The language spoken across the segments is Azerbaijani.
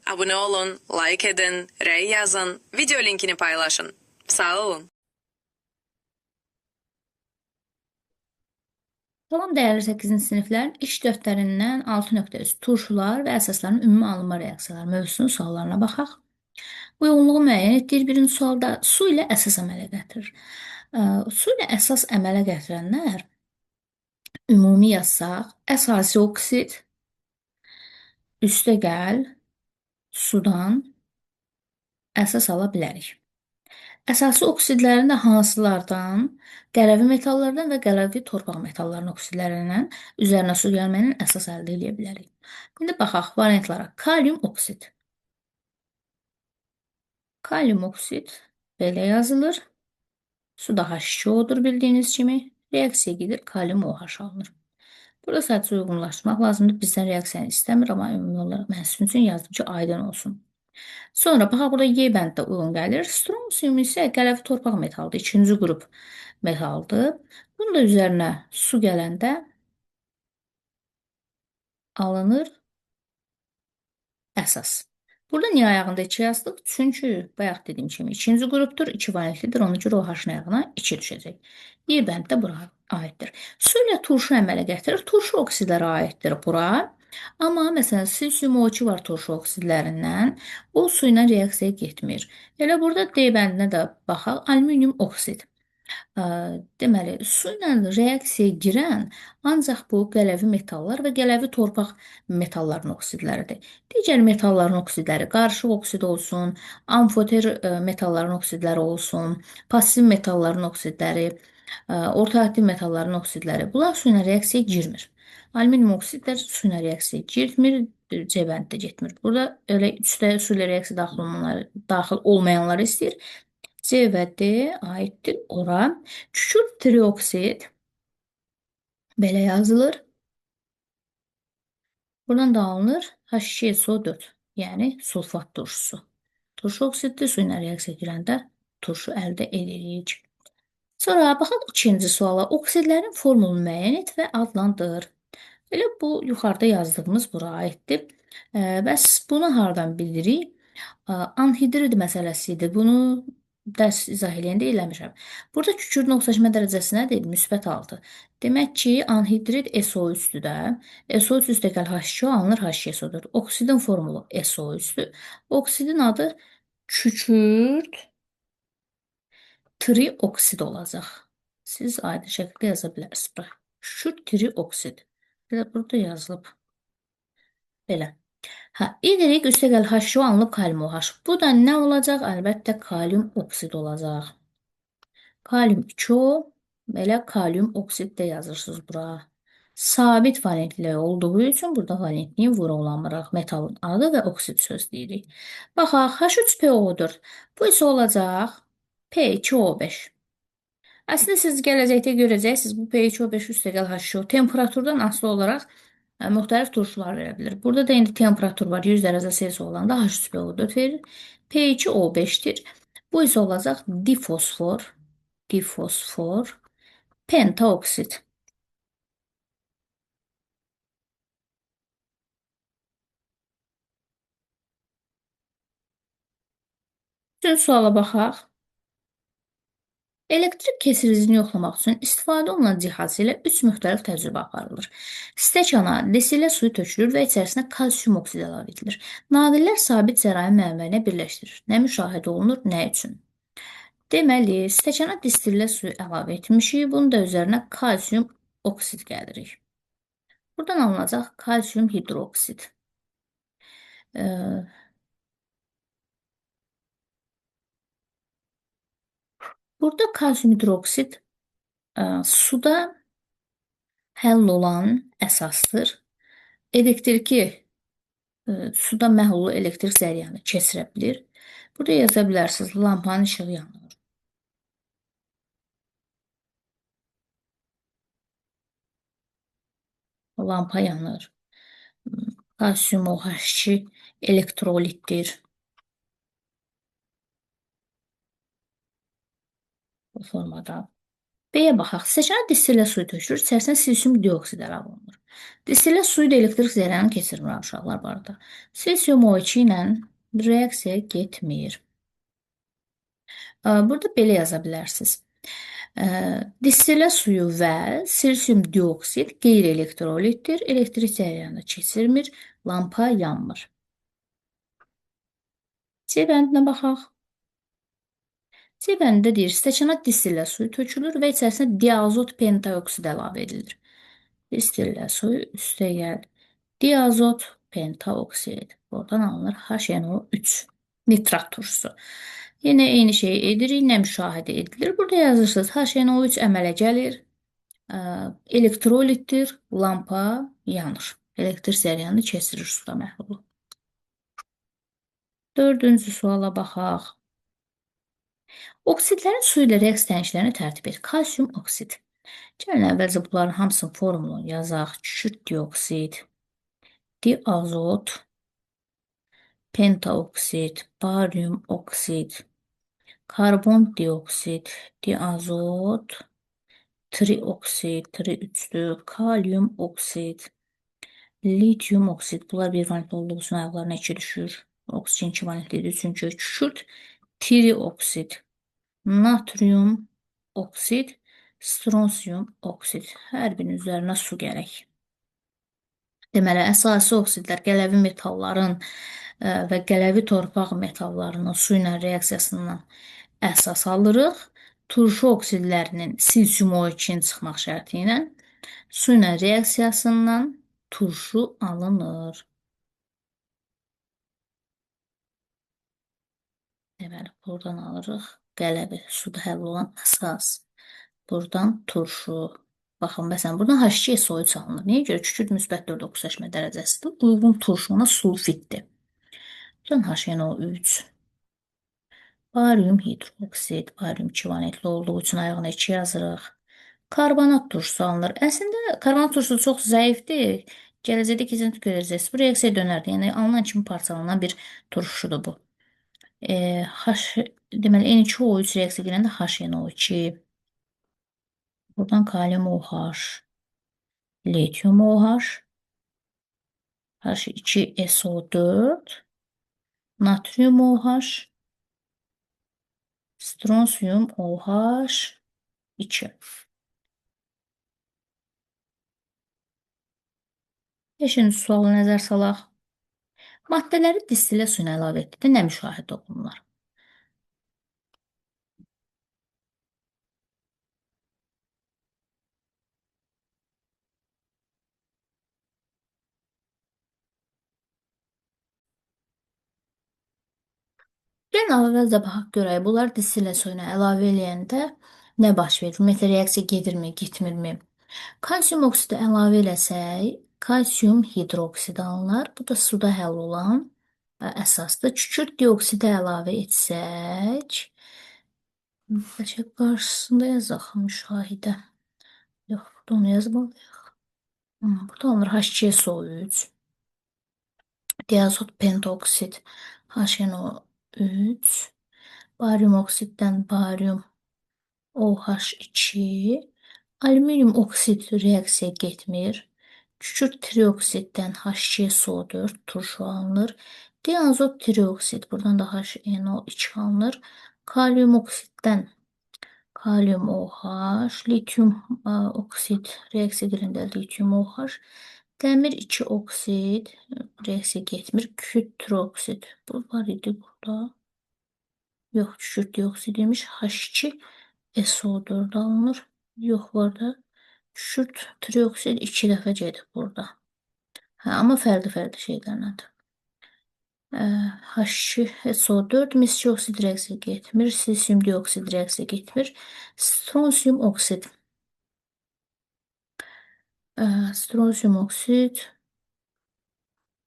Abone olun, like edin, rey yazın, video linkini paylaşın. Sağ olun. Salam dəyərli 8-ci siniflər, iş dəftərindən 6.3 turşular və əsasların ümumi alınma reaksiyaları mövzusunun suallarına baxaq. Uyğunluğu müəyyən etdiyi birinci sualda su ilə əsas əmələ gətirir. Su ilə əsas əmələ gətirənlər ümumi yazsaq, əsasi oksid, üstəgəl sudan əsas ala bilərik. Əsasi oksidlərin də hansılardan? Qələvi metallardan və qələvi torpaq metallarının oksidlərindən üzərinə su gəlməklə əsas əldə edə bilərik. İndi baxaq variantlara. Kalium oksid. Kalium oksid belə yazılır. Su da H2O-dur bildiyiniz kimi. Reaksiya gedir, kalium OH alınır. Burada sadəcə uyğunlaşdırmaq lazımdır. Bizdən reaksiyanı istəmir, amma ümumi olaraq mən sizin üçün yazdım ki, aydın olsun. Sonra baxaq burada Y bənddə uyğun gəlir. Stronsium isə qələvi torpaq metalıdır. İkinci qrup metaldır. Bunun da üzərinə su gələndə alınır əsas. Burada niyə ayağında 2 yazdıq? Çünki bayaq dediyim kimi ikinci qrupdur, 2 valentlidir. Ona görə OH-ın ayağına 2 düşəcək. Y bənd də bura aiddir. Su ilə turşu əmələ gətirir. Turşu oksidlərə aiddir bura. Amma məsələn silsium O2 var turşu oksidlərindən. O su ilə reaksiyaya getmir. Elə burada D bəndinə də baxaq. Alüminium oksid. Deməli, su ilə reaksiyaya girən ancaq bu qələvi metallar və qələvi torpaq metalların oksidləridir. Digər metalların oksidləri, qarışıq oksid olsun, amfoter metalların oksidləri olsun, passiv metalların oksidləri, orta aktiv metalların oksidləri, bunlar su ilə reaksiyaya girmir. Alüminium oksidlər su ilə reaksiyaya girmir, C bəndi də getmir. Burada elə üçdə su ilə reaksiya daxil olmayanları istəyir. C və D aiddir ora. Kükürt trioksid belə yazılır. Buradan da alınır H2SO4, yəni sulfat turşusu. Turşu oksiddir, su ilə reaksiya girəndə turşu əldə edirik. Sonra baxaq ikinci suala. Oksidlərin formulunu müəyyən et və adlandır. Elə bu yuxarıda yazdığımız bura aiddir. Bəs bunu hardan bilirik? Anhidrid məsələsi idi. Bunu dərs izah eləyəndə eləmişəm. Burada kükürdün oksidaşma dərəcəsi nədir? Müsbət 6. Demək ki, anhidrid SO3-dür də. SO3 üstəgəl H2O alınır H2SO4. Oksidin formulu SO3-dür. Oksidin adı kükürt trioksid olacaq. Siz aydın şəkildə yaza bilərsiniz bura. Kükürt trioksid. Belə burada yazılıb. Belə. Hə, Y üstəgəl H2O alınıb kalium OH. Bu da nə olacaq? Əlbəttə kalium oksid olacaq. Kalium 2O, belə kalium oksid də yazırsınız bura. Sabit valentli olduğu üçün burada valentliyi vurğulamırıq. Metalın adı və oksid söz deyirik. Baxaq, H3PO4. Bu isə olacaq P2O5. Əslində siz gələcəkdə görəcəksiniz bu P2O5 üstəgəl H2O temperaturdan asılı olaraq müxtəlif turşular verə bilər. Burada da indi temperatur var. 100 dərəcə Selsi olanda H3PO4 verir. P2O5-dir. Bu isə olacaq difosfor pentaoksid. Üçüncü suala baxaq. Elektrik keçiricini yoxlamaq üçün istifadə olunan cihaz ilə 3 müxtəlif təcrübə aparılır. Stəkana desilə suyu tökülür və içərisinə kalsium oksid əlavə edilir. Naqillər sabit cərəyan mənbəyinə birləşdirilir. Nə müşahidə olunur, nə üçün? Deməli, stəkana distillə suyu əlavə etmişik. Bunun da üzərinə kalsium oksid gəlirik. Buradan alınacaq kalsium hidroksid. Burada kalsium hidroksid suda həll olan əsasdır. Elektriki suda məhlulu elektrik cərəyanı keçirə bilir. Burada yaza bilərsiniz, lampanın işığı yanır. Lampa yanır. Kalsium OH2 elektrolitdir. Bu formada. B-yə baxaq. Stəkana distillə suyu tökülür, içərisinə silsium dioksid əlavə olunur. Distillə suyu da elektrik zərərini keçirmir uşaqlar bu arada. Silsium O2 ilə reaksiya getmir. Burada belə yaza bilərsiniz. Distillə suyu və silsium dioksid qeyri-elektrolitdir. Elektrik cərəyanı keçirmir, lampa yanmır. C bəndinə baxaq. C bəndində deyir, stəkana distillə suyu tökülür və içərisinə diazot pentaoksid əlavə edilir. Distillə suyu üstə gəl. Diazot pentaoksid. Buradan alınır HNO3. Nitrat turşusu. Yenə eyni şeyi edirik, nə müşahidə edilir? Burada yazırsınız, HNO3 əmələ gəlir, elektrolitdir, lampa yanır. Elektrik cərəyanı keçirir suda məhlulu. Dördüncü suala baxaq. Oksidlərin su ilə reaksiya dəyişikliklərini tərtib et. Kalsium oksid. Gəlin əvvəlcə bunların hamısının formulunu yazaq. Kükürt dioksid, diazot, pentaoksid, baryum oksid, karbon dioksid, diazot, trioksid, tri üçlü, kalium oksid, lityum oksid. Bunlar bir valentli olduğu üçün ayaqlarına 2 düşür. Oksigen 2 valentlidir çünki kükürt trioksid, natrium oksid, stronsiyum oksid. Hər birinin üzərinə su gərək. Deməli, əsasi oksidlər qələvi metalların və qələvi torpaq metallarının su ilə reaksiyasından əsas alırıq. Turşu oksidlərinin silsium O2-nin çıxmaq şərti ilə su ilə reaksiyasından turşu alınır. Deməli, buradan alırıq qələvi, suda həll olan əsas. Buradan turşu. Baxın, məsələn, buradan H2SO3 alınır. Niyə görə? Kükürt müsbət 4 oksidaşma dərəcəsidir. Uyğun turşu ona sulfitdir. Buradan HNO3. Baryum hidroksid, baryum 2 valentli olduğu üçün ayağına 2 yazırıq. Karbonat turşusu alınır. Əslində, karbonat turşusu çox zəifdir. Gələcəkdə keçən görəcəksiniz. Bu reaksiya dönərdir. Yəni, alınan kimi parçalanan bir turşudur bu. H, deməli, N2O3 reaksiya girəndə HNO2. Buradan kalium OH, lityum OH, H2SO4, natrium OH, stronsiyum OH2. Beşinci suala nəzər salaq. Maddələri distillə suyuna əlavə etdikdə nə müşahidə olunur? Gəlin əvvəlcə baxaq görək, bunlar distillə suyuna əlavə eləyəndə nə baş verir? Ümumiyyətlə, reaksiya gedirmi, getmirmi? Kalsium oksidi əlavə eləsək, kalsium hidroksidi alınır. Bu da suda həll olan əsasdır. Kükürt dioksidi əlavə etsək, bəlkə qarşısında yazaq müşahidə. Yox, burada onu yazmalıyıq. Burada alınır H2SO3, diazot pentoksid, HNO3, baryum oksiddən baryum OH2, alüminium oksid reaksiya getmir. Kükürt trioksiddən H2SO4 turşu alınır. Diazot trioksid, buradan da HNO2 alınır. Kalium oksiddən kalium OH, lityum oksid reaksiya girəndə lityum OH, dəmir 2 oksid reaksiya getmir. Kükürt trioksid, bu var idi burada. Yox, kükürt dioksid imiş. H2SO4 alınır. Yox, var da. Kükürt trioksid 2 dəfə gedib burada. Hə, amma fərqli-fərqli şeylərlədir. H2SO4 mis oksid reaksiya getmir. Silsium dioksid reaksiya getmir. Stronsiyum oksid. Stronsiyum oksid.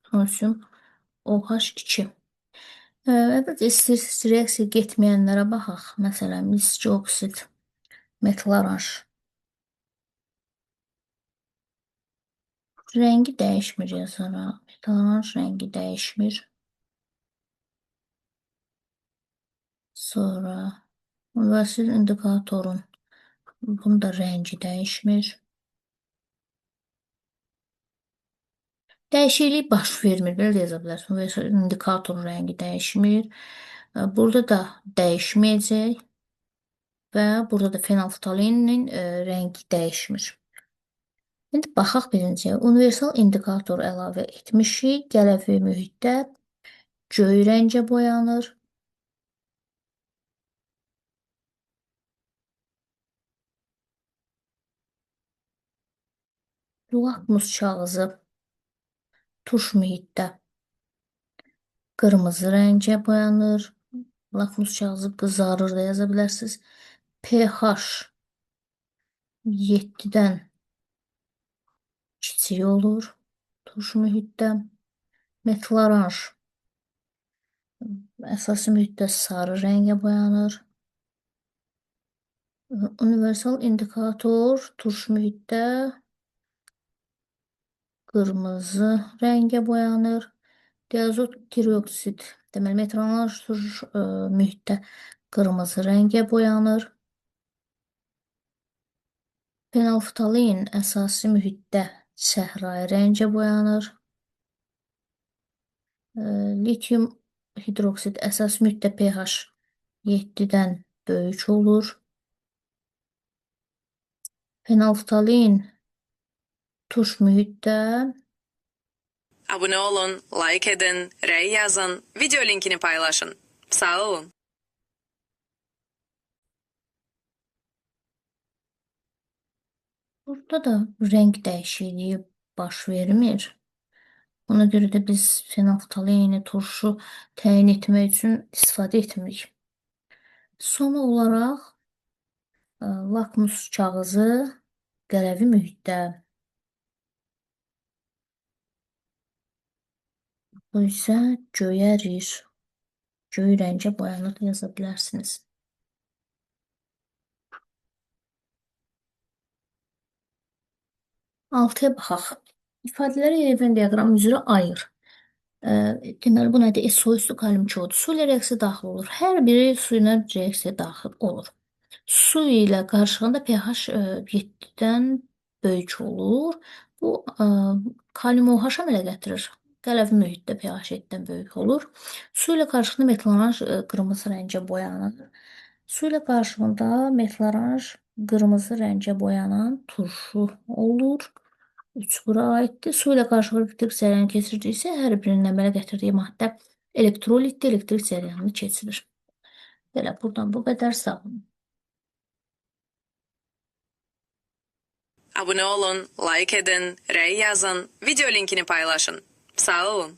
Stronsiyum OH2. Əvvəlcə istəyirsiniz reaksiya getməyənlərə baxaq. Məsələn, mis oksid, metilaranj. Rəngi dəyişmir yazaraq. Metilaranj rəngi dəyişmir. Sonra müvəssil indikatorun Bunun da rəngi dəyişmir. Dəyişiklik baş vermir. Belə də yaza bilərsiniz. Universal indikatorun rəngi dəyişmir. Burada da dəyişməyəcək və burada da fenolftalinin rəngi dəyişmir. İndi baxaq birinciyə. Universal indikator əlavə etmişik. Qələvi mühitdə göy rəngə boyanır. Lakmus kağızı turş mühitdə qırmızı rəngə boyanır. Lakmus kağızı qızarır da yaza bilərsiniz. pH 7-dən kiçik olur turş mühitdə. Metiloranj əsasi mühitdə sarı rəngə boyanır. Universal indikator turş mühitdə qırmızı rəngə boyanır. Diazot trioksid, deməli metiloranj turş mühitdə qırmızı rəngə boyanır. Fenolftalin əsasi mühitdə səhrai rəngə boyanır. Lityum hidroksid əsas mühitdə pH 7-dən böyük olur. Fenolftalin turş mühitdə Abone olun, like edin, rey yazın, video linkini paylaşın. Sağ olun. Burada da rəng dəyişikliyi baş vermir. Ona görə də biz fenolftalini, turşu təyin etmək üçün istifadə etmirik. Son olaraq lakmus kağızı qələvi mühitdə. Bu isə göyərir. Göy rəngə boyanır yaza bilərsiniz. Altıya baxaq. İfadələri Venn diaqramı üzrə ayır. Deməli, bu nədir? SO üstü kalium 2O-dur. Su ilə reaksiya daxil olur. Hər biri su ilə reaksiya daxil olur. Su ilə qarışığında pH 7-dən böyük olur. Bu kalium OH əmələ gətirir. Qələvi mühitdə pH 7-dən böyük olur. Su ilə qarışığında metiloranj qırmızı rəngə boyanır. Su ilə qarışığında metiloranj qırmızı rəngə boyanan turşu olur. 3 bura aiddir. Su ilə qarışıq elektrik cərəyanı keçirdiksə, hər birinin əmələ gətirdiyi maddə elektrolitdir, elektrik cərəyanını keçirir. Belə, buradan bu qədər. Sağ olun. Abone olun, like edin, rey yazın, video linkini paylaşın. Sağ olun.